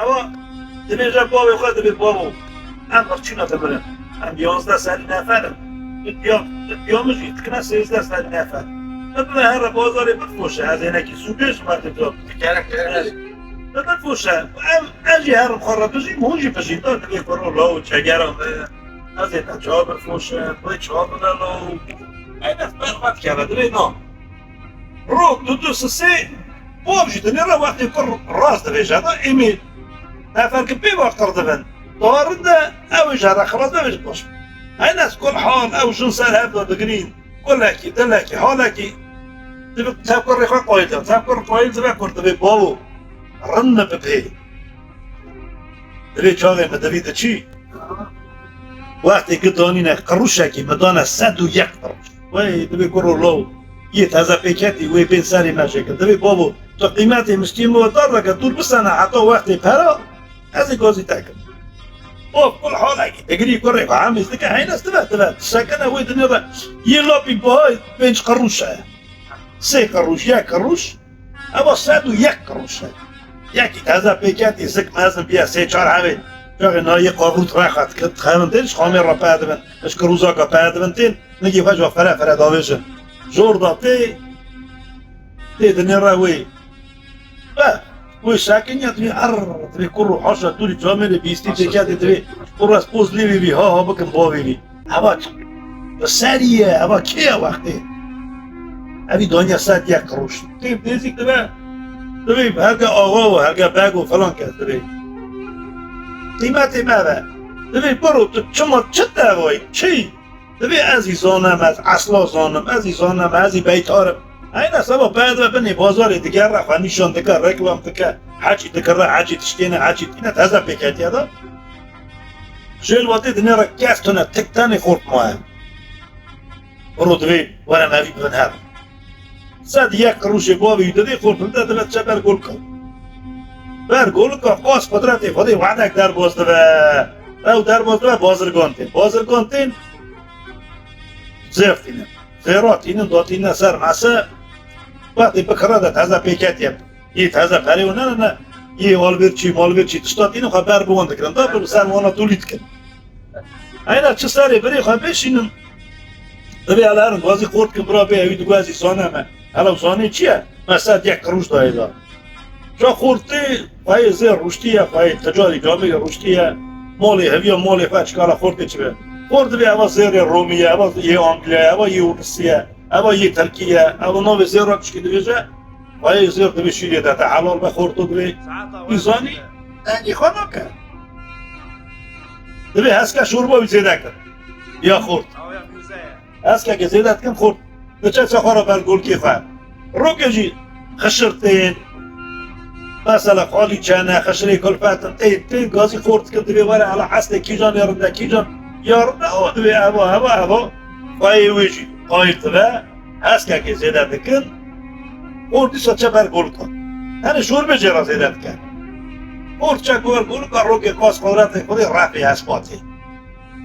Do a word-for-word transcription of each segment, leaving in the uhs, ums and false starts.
Ewa dibêje bavê xwe, dibê bavo, em birçîna dimirin. Em yanzdeh serî nefer in. Tu piya, tu piya min jî dikine sêzdeh serî nefer. Tu bibe here bazarê bifiroşe, ez ênekî sûbê ji me didom. Gerek, gerek. Tu bifiroşe, em, ez jî herim xwe re bijîm, hûn jî bijîn. Tu dibê kuro law û çegera me. Ez ê te çawa bifiroşe, tu çawa bide law. Ey dest ber xwe dikeve, dibê na. Rok, du, du, sisê, bav jî dinêre wextê kur rast dibêje da, êmî nefer ki pê ve qir dibin. Darin de ew ê ji here xilas be, ew ê ji baş. Heyne kul hal, ew jin ser hev de digirîn. Kulekî, dilekî, halekî. Dibi tev kurê xwe qayîl de. Tev kur qayîl dibe, kur dibê bavo. Rin mi bibê. Divê çaxê mi divî diçî. Wextê ki danîne qirûşekî mi dane sed û yek qirûş. Wey, divê kuro law. Yê teze pêketî, wê bên serê me jêkin. Divê bavo, tu qîmetê miştiyê min we dar deke, dûr bisene heta wextê pera, ez ê gazî te kim. Of, kul halekî, digirî kurê xwe hemîz dike, heynes dibe, dibe. Sekine wê dinê re, yê lapî bihayê pênc qirûş e. Sê qirûş, yek qirûş, ewa sed û yek qirûş e. Yekî teze pêketî zik mezin biye sê çar hevê. Çaxê nayê qavrût rexa dixevin tên, ji xamê re pê dibin, ji qirûzaka pê dibin tên, nigê xwe ji fere fere davêjin. Jor da tê, tê dinê re wê. Be, wê şekin ya divê er, divê kur û haşa dûrî camêrê bîstî pêketî divê kur ez poz lê vî vî, ha ha bikin bavê vî. Eva bi serî ye, eva kê ye wextê? Evî danya sed yek qirûş. Tê nêzîk dibe, divê herge axa û herge beg û filan kes divê. Qîmetê me be. Divê biro tu çima çi tevayî? Çi? Divê ez î zanem, ez esla zanim, ez î zanem, ez î beytar im. Heyne seba peye dibe binê bazarê digere, xwe nîşan dike, reklam dike, hecî dikire, hecî tiştêne, hecî tîne, teze pêketiye de. Jêl watê dinê re kes tune, tik tenê xort maye. Biro divê were mevî bibin hev. Sed yek qirûşê bavê wî didê, xort hilde dibe diçe ber golka. Ber golka qas qudretê Xwedê wedek derbas dibe. Ew derbas dibe bazirgan tên. Bazirgan tên zêr tînin. Zêra tînin, datîne ser mese. Wextê bikire de teze pêketiye. Yê teze perê û ne, ne, ne. Yê alvêrçî, malvêrçî tişta tînin xwe ber bi wan dikirin. Da bi ser wana tûlî dikin. Heyna çi serê birê xwe bêşînin. Divê hele herin gazî xort kin bira bê, ewî digo ez î zane me. Hele zanê çi ye? Me sed yek qirûş dayê da. Ça xortê xweyê zê rûştî ye, xweyê ticarî camêrê rûştî ye. Malê heviya malê xwe çikara xortê çi be. Xort divê eva zêrê Romî ye, eva yê Angliya ye, eva yê Rûsî ye, eva yê Tirkî ye, eva navê zêra pişkî dibêje. Xweyê zêr divê şîrê de te helal be xorto divê. Wî zanî, dengê xwe nake. Divê heske şorba wî zêde kir. Ya xort. Heskeke zêde dikin xort. Diçe çaxa re ber golkê xwe. Rokê jî xişir tên. Mesela xalî çene, xişirê kulfet in. Tên, tên gazî xort dikin divê were hala hestê kîjan ê rinde, kîjan ya rinde, o divê eva, eva, eva. Xweyê wê jî qayîl dibe. Heskekê zêde dikin, xort dîsa çe ber golka. Tenê şorbê jê re zêde dike. Xort çe ber golka, rokê qas qudretê Xwedê refê hespa tê.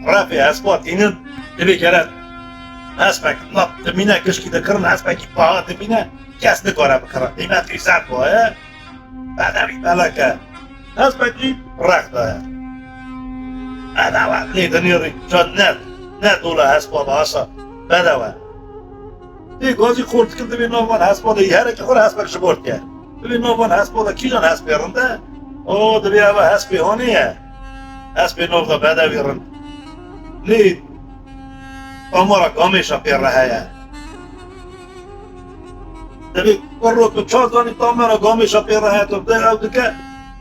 Refê hespa tînin, divê gere hespek nat dimîne, gişkî dikirin, hespekî paha dimîne, kes nikare bikire. Qîmet wî ser daye. Bedewî beleke. Hespek jî rex daye. Bedewe, lê dinêrî ça ne, ne dole hespa be asa. Bedewe. Tê gazî xort dikin, divê nav van hespa de, herekî xwe re hespek ji bor diye. Divê nav van hespa de, kîjan hespê rinde? O, divê eva hespê hanê ye. Hespê nav de bedewî rind. Lê tamara gamêşa pê re heye. Divê kuro tu ça zanî tamara gamêşa pê re heye, tu de ew dike.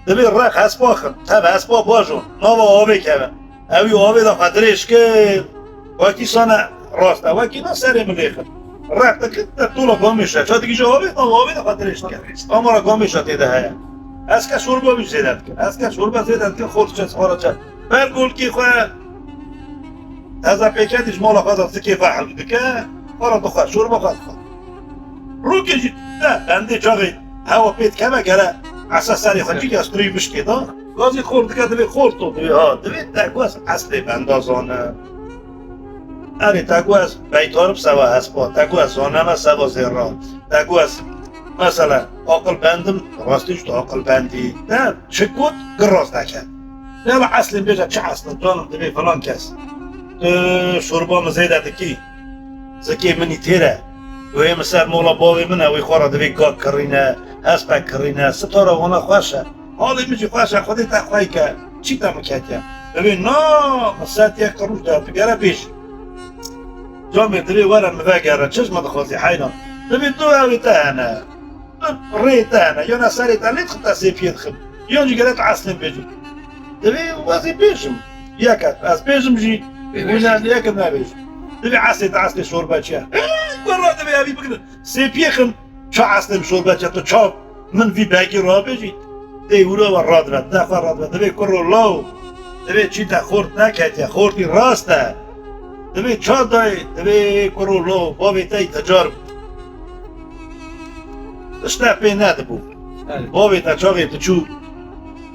Divê rex hespa xin. Tev hespa bajon. Nava avê keve. Ewî avê de xwe dirêj kir. Wekî sane rast e. Wekî na serê min lêxin. Rex dikir, te tola gamêşe. Ça digîje avê, nava avê de xwe dirêj dike. Tamara gamêşa tê de heye. Heske şorba wî zêde dike. Heske şorba zêde dike, xort çe, xora çe. Ber golkê xwe, teze pêketî ji mala xwe de zikê xwe hildike, xwe re dixwe, şorba xwe dixwe. Rokê jî te bendê çaxê hewa pê dikeve gere esa serê xwe cî ya strî bişkê da. Gazî xort dike, divê xort o, divê ha, divê te ku ez eslê benda zane. Erê te ku ez beytarib seva hespa, te ku ez zaneme seva zêra, te ku ez Mesela, aqil bendim, rastî ji tu aqil bendî. Ne, çi got, gir rast deke. Ne la eslên bêje, çi eslin, canim, divê filan kes. Tu şorba min zêde dikî. Zikê min î têr e. Wê min ser mola bavê min e, wê xwe re divê gak kirîne, hespek kirîne, sitara wana xweş e. Halê min jî xweş e, Xwedê te xwey ke. Çî te min ketiye? Divê na, min setiye qirûj de, tu gere bêj. Camê divê were min vegere, çi ji min dixwazî heyran? Divê du evê te hene. Rê te hene, yana serê te lê dixin te sêpiyê dixin. Yan jî gere tu eslên bêjî. Divê ez ê bêjim. Yek e, ez bêjim jî, wî ne, yek e nebêjim. Divê eslê te eslê şorbeçiye. Hey, kurra divê evî bigirin. Sêpiyê xin, ça eslê min şorbeçiye, tu ça min vî begî rabêjî. Tê wilo ve radive, defa radive. Divê kurro law. Divê çî te xort neketiye, xortî rast e. Divê ça dayê, divê kurro law, bavê te yî tecar bû. Tişte pê nedibû. Bavê te çaxê tu çû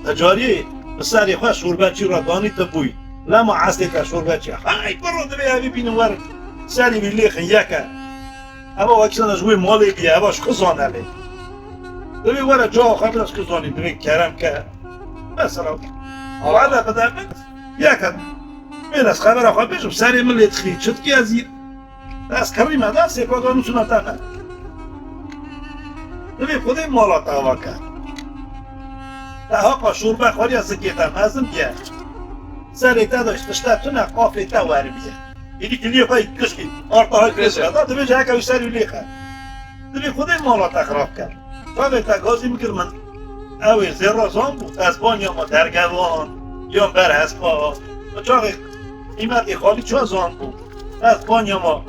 tecariyê, bi serê xwe şorbeçî re danî tu bûyî. Lema eslê te şorbeçî. Hay kurro divê evî bînin wer serê wî lêxin yek e. Eva wekî sana ji wê malê bîye, eva ji xwe zane lê. Divê were cawa xwe bira ji xwe zanî, divê kerem ke. Mesela, wade bide min, yek e. Bê ez xebera xwe bêjim, serê min lê dixî, çi dikî ez yî? Ez kirî me de, sêpaga nûsûna te me. Divê Xwedê mala te ava ke. Te hapa şorbe xwariya zikê te mezin bîye. Serê te de ji tişte tune, qafê te wer bîye. Êdî kiliyê xwe yî kişkî, arta hay kişka da, divê ji heke wî ser wî lêxe. Divê Xwedê mala te xirab ke. Çavê te gazî min kir min. Ew ê zêra zan bû, ez banya ma dergevan, yan ber hespa. Çaxê qîmetê xalî ça zan bû. Ez banya ma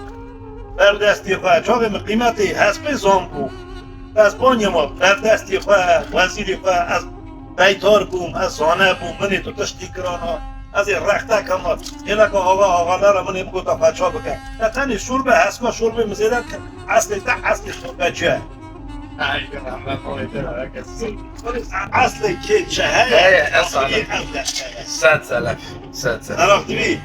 berdestê xwe, çaxê min qîmetê hespê zan bû. Ez banya ma berdestê xwe, wezîrê xwe, ez beytar bûm, ez zane bûm, min ê tu tiştî kirana. Ez ê rexte kema, hêleka axa axalara min ê bigota xwe ça bike. Te tenê şorbe, heska şorbê min zêde dike, eslê te eslê şorbe çi ye? Ay, rahmet olsun, herkes. Eslê kê çi heye? Heye, esas. Sed selef, sed selef. Taraf dibî.